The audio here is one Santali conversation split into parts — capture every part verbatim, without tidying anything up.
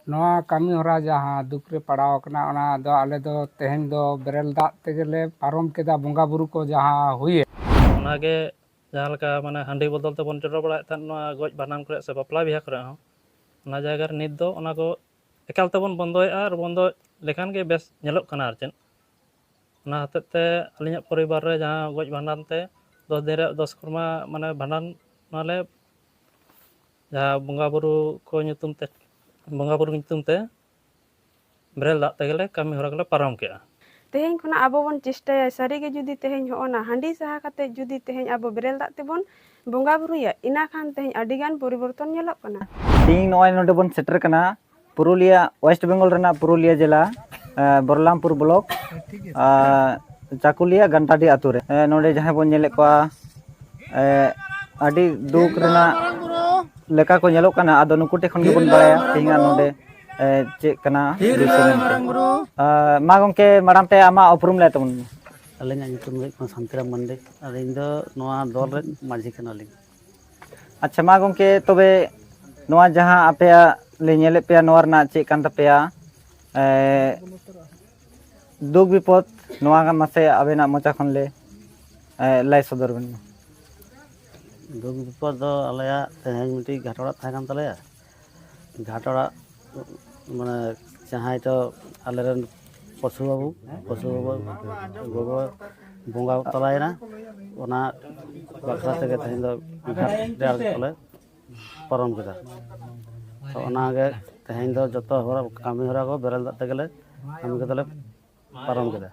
ᱱᱚᱣᱟ ᱠᱟᱹᱢᱤ ᱦᱚᱨᱟ ᱡᱟᱦᱟᱸ ᱫᱩᱠ ᱨᱮ ᱯᱟᱲᱟᱣ ᱟᱠᱟᱱᱟ, ᱚᱱᱟ ᱫᱚ ᱟᱞᱮ ᱫᱚ ᱛᱮᱦᱮᱧ ᱫᱚ ᱵᱮᱨᱮᱞ ᱫᱟᱜ ᱛᱮᱜᱮ ᱞᱮ ᱯᱟᱨᱚᱢ ᱠᱮᱫᱟ, ᱵᱚᱸᱜᱟ ᱵᱩᱨᱩ ᱠᱚ ᱡᱟᱦᱟᱸ ᱦᱩᱭᱮᱱ᱾ ᱚᱱᱟᱜᱮ ᱡᱟᱦᱟᱸ ᱞᱮᱠᱟ ᱢᱟᱱᱮ ᱦᱟᱺᱰᱤ ᱵᱚᱫᱚᱞ ᱛᱮᱵᱚᱱ ᱪᱚᱰᱚᱨ ᱵᱟᱲᱟᱭᱮᱫ ᱛᱟᱦᱮᱸᱫ ᱱᱚᱣᱟ ᱜᱚᱡ ᱵᱷᱟᱸᱰᱟᱱ ᱠᱚᱨᱮ ᱥᱮ ᱵᱟᱯᱞᱟ ᱵᱤᱦᱟᱹ ᱠᱚᱨᱮ ᱦᱚᱸ, ᱚᱱᱟ ᱡᱟᱭᱜᱟ ᱨᱮ ᱱᱤᱛ ᱫᱚ ᱚᱱᱟ ᱠᱚ ᱮᱠᱟᱞ ᱛᱮᱵᱚᱱ ᱵᱚᱱᱫᱚᱭᱮᱫᱼᱟ ᱟᱨ ᱵᱚᱱᱫᱚ ᱞᱮᱠᱷᱟᱱ ᱜᱮ ᱵᱮᱥ ᱧᱮᱞᱚᱜ ᱠᱟᱱᱟ ᱟᱨ ᱪᱮᱫ᱾ ᱚᱱᱟ ᱦᱚᱛᱮᱡ ᱛᱮ ᱟᱹᱞᱤᱧᱟᱜ ᱯᱚᱨᱤᱵᱟᱨ ᱨᱮ ᱡᱟᱦᱟᱸ ᱜᱚᱡ ᱵᱷᱟᱸᱰᱟᱱ ᱛᱮ ᱫᱚᱥ ᱫᱤᱱ ᱨᱮᱭᱟᱜ ᱫᱚᱥ ᱠᱚᱨᱢᱟ ᱢᱟᱱᱮ ᱵᱷᱟᱸᱰᱟᱱ ᱱᱟᱞᱮ, ᱡᱟᱦᱟᱸ ᱵᱚᱸᱜᱟ ᱵᱩᱨᱩ ᱠᱚ ᱧᱩᱛᱩᱢ ᱛᱮ, ᱵᱚᱸᱜᱟ ᱵᱩᱨᱩ ᱧᱩᱛᱩᱢ ᱛᱮ ᱵᱮᱨᱮᱞ ᱫᱟᱜ ᱛᱮᱜᱮᱞᱮ ᱠᱟᱹᱢᱤ ᱦᱚᱨᱟ ᱜᱮᱞᱮ ᱯᱟᱨᱚᱢ ᱠᱮᱜᱼᱟ᱾ ᱛᱮᱦᱮᱧ ᱠᱷᱚᱱᱟᱜ ᱟᱵᱚ ᱵᱚᱱ ᱪᱮᱥᱴᱟᱭᱟ, ᱥᱟᱹᱨᱤᱜᱮ ᱡᱩᱫᱤ ᱛᱮᱦᱮᱧ ᱦᱚᱸᱜᱼᱚ ᱱᱟ ᱦᱟᱺᱰᱤ ᱥᱟᱦᱟ ᱠᱟᱛᱮ ᱡᱩᱫᱤ ᱛᱮᱦᱮᱧ ᱟᱵᱚ ᱵᱮᱨᱮᱞ ᱫᱟᱜ ᱛᱮᱵᱚᱱ ᱵᱚᱸᱜᱟ ᱵᱩᱨᱩᱭᱟ, ᱤᱱᱟ ᱠᱷᱟᱱ ᱛᱮᱦᱮᱧ ᱟᱹᱰᱤ ᱜᱟᱱ ᱯᱚᱨᱤᱵᱚᱨᱛᱚᱱ ᱧᱮᱞᱚᱜ ᱠᱟᱱᱟ᱾ ᱛᱮᱦᱮᱧ ᱱᱚᱜᱼᱚᱭ ᱱᱚᱰᱮ ᱵᱚᱱ ᱥᱮᱴᱮᱨ ᱠᱟᱱᱟ ᱯᱩᱨᱩᱞᱤᱭᱟᱹ, ᱳᱭᱮᱥᱴ ᱵᱮᱝᱜᱚᱞ ᱨᱮᱱᱟᱜ ᱯᱩᱨᱩᱞᱤᱭᱟᱹ ᱡᱮᱞᱟ, ᱮ, ᱵᱚᱨᱞᱟᱢᱯᱩᱨ ᱵᱞᱚᱠ, ᱟᱨ ᱪᱟᱠᱩᱞᱤᱭᱟᱹ ᱜᱟᱱᱴᱟᱰᱤ ᱟᱛᱳ ᱨᱮ᱾ ᱮ, ᱱᱚᱰᱮ ᱡᱟᱦᱟᱸᱭ ᱵᱚᱱ ᱧᱮᱞᱮᱫ ᱠᱚᱣᱟ, ᱮ, ᱟᱹᱰᱤ ᱫᱩᱠ ᱨᱮᱱᱟᱜ ᱞᱮᱠᱟ ᱠᱚ ᱧᱮᱞᱚᱜ ᱠᱟᱱᱟ᱾ ᱟᱫᱚ ᱱᱩᱠᱩ ᱴᱷᱮᱱ ᱠᱷᱚᱱ ᱜᱮᱵᱚᱱ ᱵᱟᱲᱟᱭᱟ ᱛᱮᱦᱮᱧᱟᱜ ᱱᱚᱰᱮ, ᱮ, ᱪᱮᱫ ᱠᱟᱱᱟ ᱵᱤᱥᱚᱭ ᱢᱮᱱᱛᱮ᱾ ᱮ, ᱢᱟ ᱜᱚᱢᱠᱮ, ᱢᱟᱲᱟᱝ ᱛᱮ ᱟᱢᱟᱜ ᱩᱯᱨᱩᱢ ᱞᱟᱹᱭ ᱛᱟᱵᱚᱱ ᱢᱮ᱾ ᱟᱹᱞᱤᱧᱟᱜ ᱧᱩᱛᱩᱢ ᱫᱚ ᱦᱩᱭᱩᱜ ᱠᱟᱱᱟ ᱥᱟᱱᱛᱤᱨᱟᱢ ᱢᱟᱱᱰᱤ᱾ ᱟᱹᱞᱤᱧ ᱫᱚ ᱱᱚᱣᱟ ᱫᱚᱞ ᱨᱮᱱ ᱢᱟᱹᱡᱷᱤ ᱠᱟᱱᱟᱞᱤᱧ᱾ ᱟᱪᱪᱷᱟ, ᱢᱟ ᱜᱚᱢᱠᱮ, ᱛᱚᱵᱮ ᱱᱚᱣᱟ ᱡᱟᱦᱟᱸ ᱟᱯᱮᱭᱟᱜ ᱞᱮ ᱧᱮᱞᱮᱫ ᱯᱮᱭᱟ, ᱱᱚᱣᱟ ᱨᱮᱱᱟᱜ ᱪᱮᱫ ᱠᱟᱱ ᱛᱟᱯᱮᱭᱟ, ᱮ, ᱫᱩᱠ ᱵᱤᱯᱚᱫ, ᱱᱚᱣᱟ ᱢᱟᱥᱮ ᱟᱵᱮᱱᱟᱜ ᱢᱚᱪᱟ ᱠᱷᱚᱱ ᱞᱮ, ᱮ, ᱞᱟᱹᱭ ᱥᱚᱫᱚᱨ ᱵᱮᱱ ᱢᱟ᱾ ᱫᱩᱠ ᱵᱤᱯᱚᱫ ᱫᱚ ᱟᱞᱮᱭᱟᱜ ᱛᱮᱦᱮᱧ ᱢᱤᱫᱴᱤᱡ ᱜᱷᱟᱴ ᱚᱲᱟᱜ ᱛᱟᱦᱮᱸ ᱠᱟᱱ ᱛᱟᱞᱮᱭᱟ᱾ ᱜᱷᱟᱴ ᱚᱲᱟᱜ ᱢᱟᱱᱮ ᱡᱟᱦᱟᱸᱭ ᱫᱚ ᱟᱞᱮᱨᱮᱱ ᱯᱚᱥᱩ ᱵᱟᱹᱵᱩ, ᱯᱚᱥᱩ ᱵᱟᱹᱵᱩ ᱜᱚᱜᱚ ᱵᱚᱸᱜᱟ ᱛᱟᱞᱟᱭᱮᱱᱟ, ᱚᱱᱟ ᱵᱟᱠᱷᱨᱟ ᱛᱮᱜᱮ ᱛᱮᱦᱮᱧ ᱫᱚ ᱜᱷᱟᱴ ᱨᱮ ᱟᱨᱠᱤ ᱠᱚᱞᱮ ᱯᱟᱨᱚᱢ ᱠᱮᱫᱟ᱾ ᱛᱚ ᱚᱱᱟᱜᱮ ᱛᱮᱦᱮᱧ ᱫᱚ ᱡᱚᱛᱚ ᱦᱚᱲᱟᱜ ᱠᱟᱹᱢᱤ ᱦᱚᱨᱟ ᱠᱚ ᱵᱮᱨᱮᱞ ᱫᱟᱜ ᱛᱮᱜᱮᱞᱮ ᱠᱟᱹᱢᱤ ᱠᱚᱫᱚᱞᱮ ᱯᱟᱨᱚᱢ ᱠᱮᱫᱟ᱾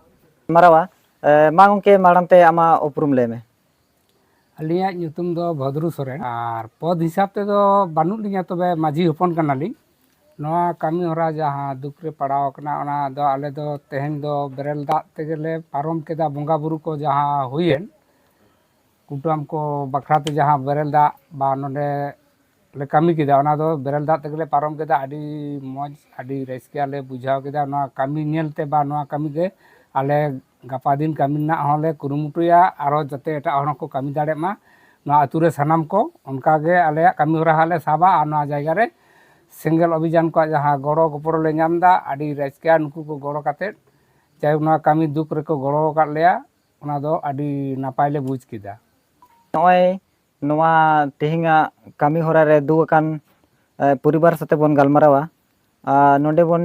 ᱢᱟᱨᱟᱣᱟ, ᱮ, ᱢᱟ ᱜᱚᱢᱠᱮ, ᱢᱟᱲᱟᱝ ᱛᱮ ᱟᱢᱟᱜ ᱩᱯᱨᱩᱢ ᱞᱟᱹᱭ ᱢᱮ᱾ ᱟᱹᱞᱤᱧᱟᱜ ᱧᱩᱛᱩᱢ ᱫᱚ ᱵᱷᱚᱫᱽᱨᱩ ᱥᱚᱨᱮᱱ, ᱟᱨ ᱯᱚᱫᱽ ᱦᱤᱥᱟᱹᱵ ᱛᱮᱫᱚ ᱵᱟᱹᱱᱩᱜ ᱞᱤᱧᱟ, ᱛᱚᱵᱮ ᱢᱟᱹᱡᱷᱤ ᱦᱚᱯᱚᱱ ᱠᱟᱱᱟᱞᱤᱧ᱾ ᱱᱚᱣᱟ ᱠᱟᱹᱢᱤ ᱦᱚᱨᱟ ᱡᱟᱦᱟᱸ ᱫᱩᱠ ᱨᱮ ᱯᱟᱲᱟᱣ ᱟᱠᱟᱱᱟ, ᱚᱱᱟ ᱫᱚ ᱟᱞᱮ ᱫᱚ ᱛᱮᱦᱮᱧ ᱫᱚ ᱵᱮᱨᱮᱞ ᱫᱟᱜ ᱛᱮᱜᱮᱞᱮ ᱯᱟᱨᱚᱢ ᱠᱮᱫᱟ᱾ ᱵᱚᱸᱜᱟ ᱵᱩᱨᱩ ᱠᱚ ᱡᱟᱦᱟᱸ ᱦᱩᱭᱮᱱ, ᱠᱩᱴᱟᱹᱢ ᱠᱚ ᱵᱟᱠᱷᱨᱟ ᱛᱮ ᱡᱟᱦᱟᱸ ᱵᱮᱨᱮᱞ ᱫᱟᱜ ᱵᱟ ᱱᱚᱰᱮ ᱞᱮ ᱠᱟᱹᱢᱤ ᱠᱮᱫᱟ, ᱚᱱᱟ ᱫᱚ ᱵᱮᱨᱮᱞ ᱫᱟᱜ ᱛᱮᱜᱮᱞᱮ ᱯᱟᱨᱚᱢ ᱠᱮᱫᱟ᱾ ᱟᱹᱰᱤ ᱢᱚᱡᱽ, ᱟᱹᱰᱤ ᱨᱟᱹᱥᱠᱟᱹ ᱞᱮ ᱵᱩᱡᱷᱟᱹᱣ ᱠᱮᱫᱟ ᱱᱚᱣᱟ ᱠᱟᱹᱢᱤ ᱧᱮᱞ ᱛᱮ, ᱵᱟ ᱱᱚᱣᱟ ᱠᱟᱹᱢᱤ ᱜᱮ ᱟᱞᱮ ᱜᱟᱯᱟ ᱫᱤᱱ ᱠᱟᱹᱢᱤ ᱨᱮᱱᱟᱜ ᱦᱚᱸᱞᱮ ᱠᱩᱨᱩᱢᱩᱴᱩᱭᱟ, ᱟᱨᱦᱚᱸ ᱡᱟᱛᱮ ᱮᱴᱟᱜ ᱦᱚᱲ ᱦᱚᱸᱠᱚ ᱠᱟᱹᱢᱤ ᱫᱟᱲᱮᱭᱟᱜ ᱢᱟ᱾ ᱱᱚᱣᱟ ᱟᱹᱛᱩ ᱨᱮ ᱥᱟᱱᱟᱢ ᱠᱚ ᱚᱱᱠᱟ ᱜᱮ ᱟᱞᱮᱭᱟᱜ ᱠᱟᱹᱢᱤ ᱦᱚᱨᱟ ᱦᱟᱸᱜ ᱞᱮ ᱥᱟᱵᱟ, ᱟᱨ ᱱᱚᱣᱟ ᱡᱟᱭᱜᱟ ᱨᱮ ᱥᱮᱸᱜᱮᱞ ᱚᱵᱷᱤᱡᱟᱱ ᱠᱚᱣᱟᱜ ᱡᱟᱦᱟᱸ ᱜᱚᱲᱚ ᱜᱚᱯᱚᱲᱚ ᱞᱮ ᱧᱟᱢ ᱮᱫᱟ, ᱟᱹᱰᱤ ᱨᱟᱹᱥᱠᱟᱹ᱾ ᱱᱩᱠᱩ ᱠᱚ ᱜᱚᱲᱚ ᱠᱟᱛᱮᱫ ᱡᱟᱭᱦᱳᱠ ᱱᱚᱣᱟ ᱠᱟᱹᱢᱤ ᱫᱩᱠ ᱨᱮᱠᱚ ᱜᱚᱲᱚ ᱟᱠᱟᱫ ᱞᱮᱭᱟ, ᱚᱱᱟ ᱫᱚ ᱟᱹᱰᱤ ᱱᱟᱯᱟᱭ ᱞᱮ ᱵᱩᱡᱽ ᱠᱮᱫᱟ᱾ ᱱᱚᱜᱼᱚᱭ ᱱᱚᱣᱟ ᱛᱮᱦᱮᱧᱟᱜ ᱠᱟᱹᱢᱤ ᱦᱚᱨᱟ ᱨᱮ ᱫᱩᱠ ᱟᱠᱟᱱ ᱮ, ᱯᱚᱨᱤᱵᱟᱨ ᱥᱟᱛᱮ ᱵᱚᱱ ᱜᱟᱞᱢᱟᱨᱟᱣᱟ᱾ ᱟᱨ ᱱᱚᱰᱮ ᱵᱚᱱ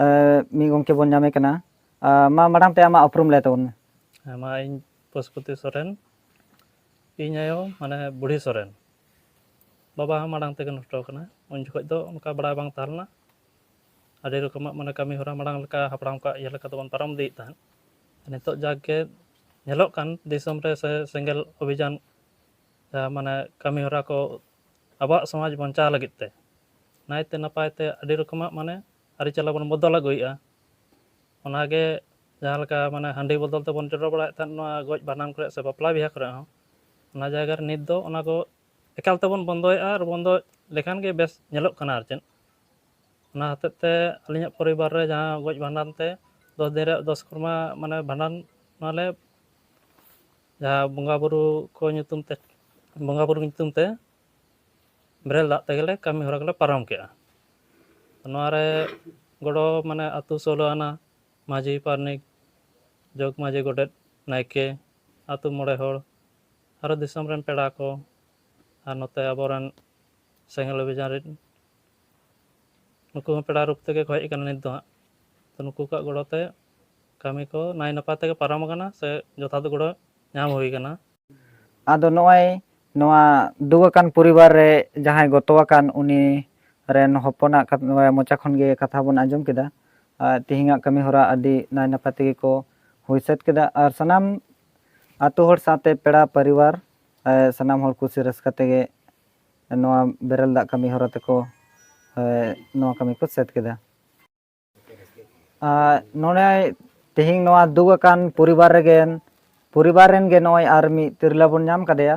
ᱮ, ᱢᱤᱫ ᱜᱚᱢᱠᱮ ᱵᱚᱱ ᱧᱟᱢᱮ ᱠᱟᱱᱟ᱾ ᱟᱨ ᱢᱟ ᱢᱟᱲᱟᱝ ᱛᱮ ᱟᱢᱟᱜ ᱩᱯᱨᱩᱢ ᱞᱟᱹᱭ ᱛᱟᱵᱚᱱ ᱢᱮ᱾ ᱦᱮᱸ, ᱢᱟ ᱤᱧ ᱯᱚᱥᱩᱯᱚᱛᱤ ᱥᱚᱨᱮᱱ᱾ ᱤᱧ ᱟᱭᱳ ᱢᱟᱱᱮ ᱵᱩᱲᱦᱤ ᱥᱚᱨᱮᱱ, ᱵᱟᱵᱟ ᱦᱚᱸ ᱢᱟᱲᱟᱝ ᱛᱮᱜᱮ ᱱᱚᱥᱴᱚ ᱟᱠᱟᱱᱟ᱾ ᱩᱱ ᱡᱚᱠᱷᱚᱡ ᱫᱚ ᱚᱱᱠᱟ ᱵᱟᱲᱟᱭ ᱵᱟᱝ ᱛᱟᱦᱮᱸ ᱞᱮᱱᱟ᱾ ᱟᱹᱰᱤ ᱨᱚᱠᱚᱢᱟᱜ ᱢᱟᱱᱮ ᱠᱟᱹᱢᱤ ᱦᱚᱨᱟ ᱢᱟᱲᱟᱝ ᱞᱮᱠᱟ ᱦᱟᱯᱲᱟᱢ ᱠᱚᱣᱟᱜ ᱤᱭᱟᱹ ᱞᱮᱠᱟ ᱛᱮᱵᱚᱱ ᱯᱟᱨᱚᱢ ᱤᱫᱤᱭᱮᱫ ᱛᱟᱦᱮᱸᱫ᱾ ᱱᱤᱛᱚᱜ ᱡᱟᱠ ᱜᱮ ᱧᱮᱞᱚᱜ ᱠᱟᱱ ᱫᱤᱥᱚᱢ ᱨᱮ ᱥᱮ ᱥᱮᱸᱜᱮᱞ ᱚᱵᱷᱤᱡᱟᱱ ᱡᱟᱦᱟᱸ ᱢᱟᱱᱮ ᱠᱟᱹᱢᱤ ᱦᱚᱨᱟ ᱠᱚ ᱟᱵᱚᱣᱟᱜ ᱥᱚᱢᱟᱡᱽ ᱵᱟᱧᱪᱟᱣ ᱞᱟᱹᱜᱤᱫ ᱛᱮ ᱱᱟᱭᱛᱮ ᱱᱟᱯᱟᱭ ᱛᱮ ᱟᱹᱰᱤ ᱨᱚᱠᱚᱢᱟᱜ ᱢᱟᱱᱮ ᱟᱹᱨᱤᱪᱟᱹᱞᱤ ᱵᱚᱱ ᱵᱚᱫᱚᱞ ᱟᱹᱜᱩᱭᱮᱫᱼᱟ᱾ ᱚᱱᱟᱜᱮ ᱡᱟᱦᱟᱸ ᱞᱮᱠᱟ ᱢᱟᱱᱮ ᱦᱟᱺᱰᱤ ᱵᱚᱫᱚᱞ ᱛᱮᱵᱚᱱ ᱪᱚᱰᱚᱨ ᱵᱟᱲᱟᱭᱮᱫ ᱛᱟᱦᱮᱸᱫ ᱱᱚᱣᱟ ᱜᱚᱡ ᱵᱷᱟᱸᱰᱟᱱ ᱠᱚᱨᱮ ᱥᱮ ᱵᱟᱯᱞᱟ ᱵᱤᱦᱟᱹ ᱠᱚᱨᱮ ᱦᱚᱸ, ᱚᱱᱟ ᱡᱟᱭᱜᱟ ᱨᱮ ᱱᱤᱛ ᱫᱚ ᱚᱱᱟ ᱠᱚ ᱮᱠᱟᱞ ᱛᱮᱵᱚᱱ ᱵᱚᱱᱫᱚᱭᱮᱫᱼᱟ ᱟᱨ ᱵᱚᱱᱫᱚ ᱞᱮᱠᱷᱟᱱ ᱜᱮ ᱵᱮᱥ ᱧᱮᱞᱚᱜ ᱠᱟᱱᱟ ᱟᱨ ᱪᱮᱫ᱾ ᱚᱱᱟ ᱦᱚᱛᱮᱡ ᱛᱮ ᱟᱹᱞᱤᱧᱟᱜ ᱯᱚᱨᱤᱵᱟᱨ ᱨᱮ ᱡᱟᱦᱟᱸ ᱜᱚᱡ ᱵᱷᱟᱸᱰᱟᱱ ᱛᱮ ᱫᱚᱥ ᱫᱤᱱ ᱨᱮᱭᱟᱜ ᱫᱚᱥ ᱠᱚᱨᱢᱟ ᱢᱟᱱᱮ ᱵᱷᱟᱸᱰᱟᱱ ᱱᱟᱞᱮ, ᱡᱟᱦᱟᱸ ᱵᱚᱸᱜᱟ ᱵᱩᱨᱩ ᱠᱚ ᱧᱩᱛᱩᱢ ᱛᱮ, ᱵᱚᱸᱜᱟ ᱵᱩᱨᱩ ᱧᱩᱛᱩᱢ ᱛᱮ ᱵᱮᱨᱮᱞ ᱫᱟᱜ ᱛᱮᱜᱮᱞᱮ ᱠᱟᱹᱢᱤ ᱦᱚᱨᱟ ᱠᱚᱞᱮ ᱯᱟᱨᱚᱢ ᱠᱮᱜᱼᱟ᱾ ᱱᱚᱣᱟ ᱨᱮ ᱜᱚᱲᱚ ᱢᱟᱱᱮ ᱟᱹᱛᱩ ᱥᱳᱞᱳ ᱟᱱᱟ ᱢᱟᱹᱡᱷᱤ ᱯᱟᱨᱟᱱᱤᱠ, ᱡᱚᱜᱽ ᱢᱟᱹᱡᱷᱤ, ᱜᱚᱰᱮᱛ, ᱱᱟᱭᱠᱮ, ᱟᱹᱛᱩ ᱢᱚᱬᱮ ᱦᱚᱲ, ᱟᱨᱚ ᱫᱤᱥᱚᱢ ᱨᱮᱱ ᱯᱮᱲᱟ ᱠᱚ, ᱟᱨ ᱱᱚᱛᱮ ᱟᱵᱚᱨᱮᱱ ᱥᱮᱸᱜᱮᱞ ᱚᱵᱷᱤᱡᱟᱱ ᱨᱮᱱ ᱱᱩᱠᱩ ᱦᱚᱸ ᱯᱮᱲᱟ ᱨᱩᱯ ᱛᱮᱜᱮ ᱠᱚ ᱦᱮᱡ ᱟᱠᱟᱱᱟ ᱱᱤᱛ ᱫᱚ ᱦᱟᱸᱜ᱾ ᱛᱚ ᱱᱩᱠᱩ ᱠᱚᱣᱟᱜ ᱜᱚᱲᱚ ᱛᱮ ᱠᱟᱹᱢᱤ ᱠᱚ ᱱᱟᱭ ᱱᱟᱯᱟᱭ ᱛᱮᱜᱮ ᱯᱟᱨᱚᱢ ᱟᱠᱟᱱᱟ ᱥᱮ ᱡᱚᱛᱷᱟᱛ ᱜᱚᱲᱚ ᱧᱟᱢ ᱦᱩᱭ ᱟᱠᱟᱱᱟ᱾ ᱟᱫᱚ ᱱᱚᱜᱼᱚᱭ ᱱᱚᱣᱟ ᱫᱩᱠ ᱟᱠᱟᱱ ᱯᱚᱨᱤᱵᱟᱨ ᱨᱮ ᱡᱟᱦᱟᱸᱭ ᱜᱚᱛᱚ ᱟᱠᱟᱱ ᱩᱱᱤ ᱨᱮᱱ ᱦᱚᱯᱚᱱᱟᱜ ᱠᱟᱛ- ᱢᱚᱪᱟ ᱠᱷᱚᱱ ᱜᱮ ᱠᱟᱛᱷᱟ ᱵᱚᱱ ᱟᱸᱡᱚᱢ ᱠᱮᱫᱟ᱾ ᱟᱨ ᱛᱮᱦᱮᱧᱟᱜ ᱠᱟᱹᱢᱤ ᱦᱚᱨᱟ ᱟᱹᱰᱤ ᱱᱟᱭ ᱱᱟᱯᱟᱭ ᱛᱮᱜᱮ ᱠᱚ ᱦᱩᱭ ᱥᱟᱹᱛ ᱠᱮᱫᱟ᱾ ᱟᱨ ᱥᱟᱱᱟᱢ ᱟᱛᱳ ᱦᱚᱲ ᱥᱟᱶᱛᱮ ᱯᱮᱲᱟ ᱯᱚᱨᱤᱵᱟᱨ ᱮ, ᱥᱟᱱᱟᱢ ᱦᱚᱲ ᱠᱩᱥᱤ ᱨᱟᱹᱥᱠᱟᱹ ᱛᱮᱜᱮ ᱱᱚᱣᱟ ᱵᱮᱨᱮᱞ ᱫᱟᱜ ᱠᱟᱹᱢᱤ ᱦᱚᱨᱟ ᱛᱮᱠᱚ ᱮ, ᱱᱚᱣᱟ ᱠᱟᱹᱢᱤ ᱠᱚ ᱥᱟᱹᱛ ᱠᱮᱫᱟ᱾ ᱟᱨ ᱱᱚᱰᱮ ᱛᱮᱦᱮᱧ ᱱᱚᱣᱟ ᱫᱩᱠ ᱟᱠᱟᱱ ᱯᱚᱨᱤᱵᱟᱨ ᱨᱮᱜᱮ ᱯᱚᱨᱤᱵᱟᱨ ᱨᱮᱱ ᱜᱮ ᱱᱚᱜᱼᱚᱭ ᱟᱨ ᱢᱤᱫ ᱛᱤᱨᱞᱟᱹ ᱵᱚᱱ ᱧᱟᱢ ᱠᱟᱫᱮᱭᱟ᱾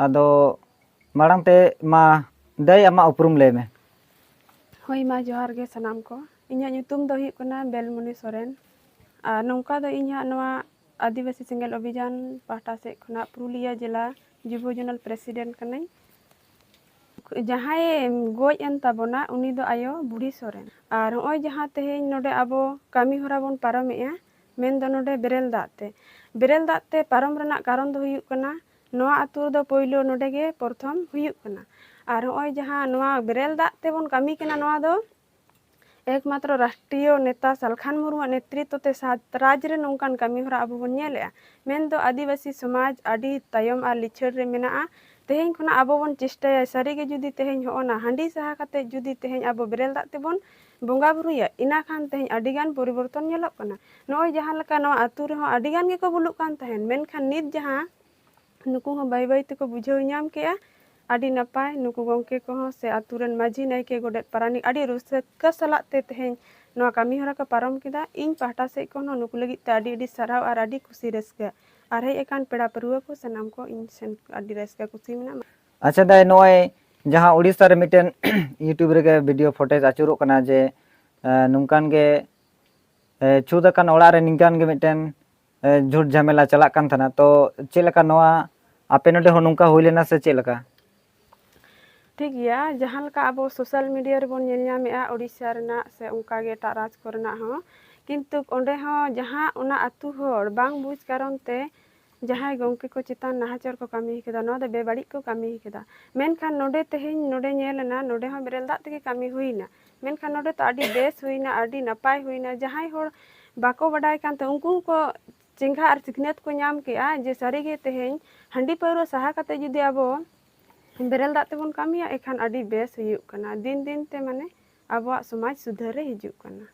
ᱟᱫᱚ ᱢᱟᱲᱟᱝ ᱛᱮ ᱢᱟ ᱫᱟᱹᱭ ᱟᱢᱟᱜ ᱩᱯᱨᱩᱢ ᱞᱟᱹᱭ ᱢᱮ᱾ ᱦᱳᱭ ᱢᱟ ᱡᱚᱦᱟᱨ ᱜᱮ ᱥᱟᱱᱟᱢ ᱠᱚ᱾ ᱤᱧᱟᱹᱜ ᱧᱩᱛᱩᱢ ᱫᱚ ᱦᱩᱭᱩᱜ ᱠᱟᱱᱟ ᱵᱮᱞᱢᱚᱱᱤ ᱥᱚᱨᱮᱱ᱾ ᱟᱨ ᱱᱚᱝᱠᱟ ᱫᱚ ᱤᱧ ᱦᱟᱸᱜ ᱱᱚᱣᱟ ᱟᱹᱫᱤᱵᱟᱹᱥᱤ ᱥᱮᱸᱜᱮᱞ ᱚᱵᱷᱤᱡᱟᱱ ᱯᱟᱦᱴᱟ ᱥᱮᱫ ᱠᱷᱚᱱᱟᱜ ᱯᱩᱨᱩᱞᱤᱭᱟᱹ ᱡᱮᱞᱟ ᱡᱩᱵᱚ ᱡᱳᱱᱟᱞ ᱯᱨᱮᱥᱤᱰᱮᱱᱴ ᱠᱟᱹᱱᱟᱹᱧ᱾ ᱡᱟᱦᱟᱸᱭᱮ ᱜᱚᱡ ᱮᱱ ᱛᱟᱵᱚᱱᱟ, ᱩᱱᱤ ᱫᱚ ᱟᱭᱳ ᱵᱩᱲᱦᱤ ᱥᱚᱨᱮᱱ᱾ ᱟᱨ ᱱᱚᱜᱼᱚᱭ ᱡᱟᱦᱟᱸ ᱛᱮᱦᱮᱧ ᱱᱚᱰᱮ ᱟᱵᱚ ᱠᱟᱹᱢᱤ ᱦᱚᱨᱟ ᱵᱚᱱ ᱯᱟᱨᱚᱢᱮᱜᱼᱟ, ᱢᱮᱱᱫᱚ ᱱᱚᱰᱮ ᱵᱮᱨᱮᱞ ᱫᱟᱜ ᱛᱮ, ᱵᱮᱨᱮᱞ ᱫᱟᱜ ᱛᱮ ᱯᱟᱨᱚᱢ ᱨᱮᱱᱟᱜ ᱠᱟᱨᱚᱱ ᱫᱚ ᱦᱩᱭᱩᱜ ᱠᱟᱱᱟ, ᱱᱚᱣᱟ ᱟᱹᱛᱩ ᱨᱮᱫᱚ ᱯᱳᱭᱞᱳ ᱱᱚᱰᱮ ᱜᱮ ᱯᱨᱚᱛᱷᱚᱢ ᱦᱩᱭᱩᱜ ᱠᱟᱱᱟ᱾ ᱟᱨ ᱱᱚᱜᱼᱚᱭ ᱡᱟᱦᱟᱸ ᱱᱚᱣᱟ ᱵᱮᱨᱮᱞ ᱫᱟᱜ ᱛᱮᱵᱚᱱ ᱠᱟᱹᱢᱤ ᱠᱟᱱᱟ, ᱱᱚᱣᱟ ᱫᱚ ᱮᱠᱢᱟᱛᱨᱚ ᱨᱟᱥᱴᱨᱤᱭᱚ ᱱᱮᱛᱟ ᱥᱟᱞᱠᱷᱟᱱ ᱢᱩᱨᱢᱩᱣᱟᱜ ᱱᱮᱛᱨᱤᱛᱵ ᱛᱮ ᱥᱟᱛ ᱨᱟᱡᱽ ᱨᱮ ᱱᱚᱝᱠᱟᱱ ᱠᱟᱹᱢᱤ ᱦᱚᱨᱟ ᱟᱵᱚ ᱵᱚᱱ ᱧᱮᱞᱮᱜᱼᱟ᱾ ᱢᱮᱱᱫᱚ ᱟᱹᱫᱤᱵᱟᱹᱥᱤ ᱥᱚᱢᱟᱡᱽ ᱟᱹᱰᱤ ᱛᱟᱭᱚᱢ ᱟᱨ ᱞᱤᱪᱟᱹᱲ ᱨᱮ ᱢᱮᱱᱟᱜᱼᱟ᱾ ᱛᱮᱦᱮᱧ ᱠᱷᱚᱱᱟᱜ ᱟᱵᱚ ᱵᱚᱱ ᱪᱮᱥᱴᱟᱭᱟ, ᱥᱟᱹᱨᱤᱜᱮ ᱡᱩᱫᱤ ᱛᱮᱦᱮᱧ ᱦᱚᱸᱜᱼᱚ ᱱᱟ ᱦᱟᱺᱰᱤ ᱥᱟᱦᱟ ᱠᱟᱛᱮ ᱡᱩᱫᱤ ᱛᱮᱦᱮᱧ ᱟᱵᱚ ᱵᱮᱨᱮᱞ ᱫᱟᱜ ᱛᱮᱵᱚᱱ ᱵᱚᱸᱜᱟ ᱵᱩᱨᱩᱭᱟ, ᱤᱱᱟᱹ ᱠᱷᱟᱱ ᱛᱮᱦᱮᱧ ᱟᱹᱰᱤ ᱜᱟᱱ ᱯᱚᱨᱤᱵᱚᱨᱛᱚᱱ ᱧᱮᱞᱚᱜ ᱠᱟᱱᱟ᱾ ᱱᱚᱜᱼᱚᱭ ᱡᱟᱦᱟᱸ ᱞᱮᱠᱟ ᱱᱚᱣᱟ ᱟᱹᱛᱩ ᱨᱮᱦᱚᱸ ᱟᱹᱰᱤ ᱜᱟᱱ ᱜᱮᱠᱚ ᱵᱩᱞᱩᱜ ᱠᱟᱱ ᱛᱟᱦᱮᱸᱱ, ᱢᱮᱱᱠᱷᱟᱱ ᱱᱤᱛ ᱡᱟᱦᱟᱸ ᱱᱩᱠᱩ ᱦᱚᱸ ᱵᱟᱹᱭ ᱵᱟᱹᱭ ᱛᱮᱠᱚ ᱵᱩᱡᱷᱟᱹᱣ ᱧᱟᱢ ᱠᱮᱜᱼᱟ᱾ ᱟᱹᱰᱤ ᱱᱟᱯᱟᱭ, ᱱᱩᱠᱩ ᱜᱚᱢᱠᱮ ᱠᱚᱦᱚᱸ ᱥᱮ ᱟᱹᱛᱩ ᱨᱮᱱ ᱢᱟᱹᱡᱷᱤ, ᱱᱟᱭᱠᱮ, ᱜᱚᱰᱮᱛ, ᱯᱟᱨᱟᱱᱤᱠ ᱟᱹᱰᱤ ᱨᱟᱹᱥᱠᱟᱹ ᱥᱟᱞᱟᱜ ᱛᱮ ᱛᱮᱦᱮᱧ ᱱᱚᱣᱟ ᱠᱟᱹᱢᱤ ᱦᱚᱨᱟ ᱠᱚ ᱯᱟᱨᱚᱢ ᱠᱮᱫᱟ᱾ ᱤᱧ ᱯᱟᱦᱴᱟ ᱥᱮᱫ ᱠᱷᱚᱱ ᱦᱚᱸ ᱱᱩᱠᱩ ᱞᱟᱹᱜᱤᱫ ᱛᱮ ᱟᱹᱰᱤ ᱟᱹᱰᱤ ᱥᱟᱨᱦᱟᱣ ᱟᱨ ᱟᱹᱰᱤ ᱠᱩᱥᱤ ᱨᱟᱹᱥᱠᱟᱹ᱾ ᱟᱨ ᱦᱮᱡ ᱟᱠᱟᱱ ᱯᱮᱲᱟ ᱯᱟᱹᱨᱣᱟᱹ ᱠᱚ ᱥᱟᱱᱟᱢ ᱠᱚ ᱤᱧ ᱥᱮᱱ ᱟᱹᱰᱤ ᱨᱟᱹᱥᱠᱟᱹ ᱠᱩᱥᱤ ᱢᱮᱱᱟᱜᱼᱟ᱾ ᱟᱪᱪᱷᱟ ᱫᱟᱹᱭ, ᱱᱚᱜᱼᱚᱭ ᱡᱟᱦᱟᱸ ᱳᱰᱤᱥᱟ ᱨᱮ ᱢᱤᱫᱴᱮᱱ YouTube ᱨᱮᱜᱮ video footage ᱟᱹᱪᱩᱨᱚᱜ ᱠᱟᱱᱟ ᱡᱮ, ᱮ, ᱱᱚᱝᱠᱟᱱ ᱜᱮ, ᱮ, ᱪᱷᱩᱛ ᱟᱠᱟᱱ ᱚᱲᱟᱜ ᱨᱮ ᱱᱤᱝᱠᱟᱱ ᱜᱮ ᱢᱤᱫᱴᱮᱱ, ᱮ, ᱡᱷᱩᱴ ᱡᱷᱟᱢᱮᱞᱟ ᱪᱟᱞᱟᱜ ᱠᱟᱱ ᱛᱟᱦᱮᱱᱟ, ᱛᱚ ᱪᱮᱫ ᱞᱮᱠᱟ ᱱᱚᱣᱟ ᱟᱯᱮ ᱱᱚᱰᱮ ᱦᱚᱸ ᱱᱚᱝᱠᱟ ᱦᱩᱭ ᱞᱮᱱᱟ ᱥᱮ ᱪᱮᱫ ᱞᱮᱠᱟ? ᱴᱷᱤᱠ ᱜᱮᱭᱟ, ᱡᱟᱦᱟᱸ ᱞᱮᱠᱟ ᱟᱵᱚ social media ᱨᱮᱵᱚᱱ ᱧᱮᱞ ᱧᱟᱢᱮᱜᱼᱟ, ᱳᱰᱤᱥᱟ ᱨᱮᱱᱟᱜ ᱥᱮ ᱚᱱᱠᱟ ᱜᱮ ᱮᱴᱟᱜ ᱨᱟᱡᱽ ᱠᱚᱨᱮᱱᱟᱜ ᱦᱚᱸ, ᱠᱤᱱᱛᱩ ᱚᱸᱰᱮ ᱦᱚᱸ ᱡᱟᱦᱟᱸ ᱚᱱᱟ ᱟᱹᱛᱩ ᱦᱚᱲ ᱵᱟᱝ ᱵᱩᱡᱽ ᱠᱟᱨᱚᱱ ᱛᱮ ᱡᱟᱦᱟᱸᱭ ᱜᱚᱢᱠᱮ ᱠᱚ ᱪᱮᱛᱟᱱ ᱱᱟᱦᱟᱪᱟᱨ ᱠᱚ ᱠᱟᱹᱢᱤ ᱠᱮᱫᱟ, ᱱᱚᱣᱟ ᱫᱚ ᱵᱮᱵᱟᱹᱲᱤᱡ ᱠᱚ ᱠᱟᱹᱢᱤ ᱠᱮᱫᱟ᱾ ᱢᱮᱱᱠᱷᱟᱱ ᱱᱚᱰᱮ ᱛᱮᱦᱮᱧ ᱱᱚᱰᱮ ᱧᱮᱞ ᱮᱱᱟ, ᱱᱚᱰᱮ ᱦᱚᱸ ᱵᱮᱨᱮᱞ ᱫᱟᱜ ᱛᱮᱜᱮ ᱠᱟᱹᱢᱤ ᱦᱩᱭᱱᱟ, ᱢᱮᱱᱠᱷᱟᱱ ᱱᱚᱰᱮ ᱛᱚ ᱟᱹᱰᱤ ᱵᱮᱥ ᱦᱩᱭᱱᱟ, ᱟᱹᱰᱤ ᱱᱟᱯᱟᱭ ᱦᱩᱭᱱᱟ᱾ ᱡᱟᱦᱟᱸᱭ ᱦᱚᱲ ᱵᱟᱠᱚ ᱵᱟᱰᱟᱭ ᱠᱟᱱ ᱛᱟᱦᱮᱸ, ᱩᱱᱠᱩ ᱦᱚᱸᱠᱚ ᱪᱮᱸᱜᱷᱟ ᱟᱨ ᱥᱤᱠᱷᱱᱟᱹᱛ ᱠᱚ ᱧᱟᱢ ᱠᱮᱜᱼᱟ ᱡᱮ ᱥᱟᱹᱨᱤᱜᱮ ᱛᱮᱦᱮᱧ ᱦᱟᱺᱰᱤ ᱯᱟᱹᱣᱨᱟᱹ ᱥᱟᱦᱟ ᱠᱟᱛᱮ ᱡᱩᱫᱤ ᱟᱵᱚ ᱵᱮᱨᱮᱞ ᱫᱟᱜ ᱛᱮᱵᱚᱱ ᱠᱟᱹᱢᱤᱭᱟ, ᱮᱱᱠᱷᱟᱱ ᱟᱹᱰᱤ ᱵᱮᱥ ᱦᱩᱭᱩᱜ ᱠᱟᱱᱟ᱾ ᱫᱤᱱ ᱫᱤᱱ ᱛᱮ ᱢᱟᱱᱮ ᱟᱵᱚᱣᱟᱜ ᱥᱚᱢᱟᱡᱽ ᱥᱩᱫᱷᱟᱹᱨ ᱨᱮ ᱦᱤᱡᱩᱜ ᱠᱟᱱᱟ᱾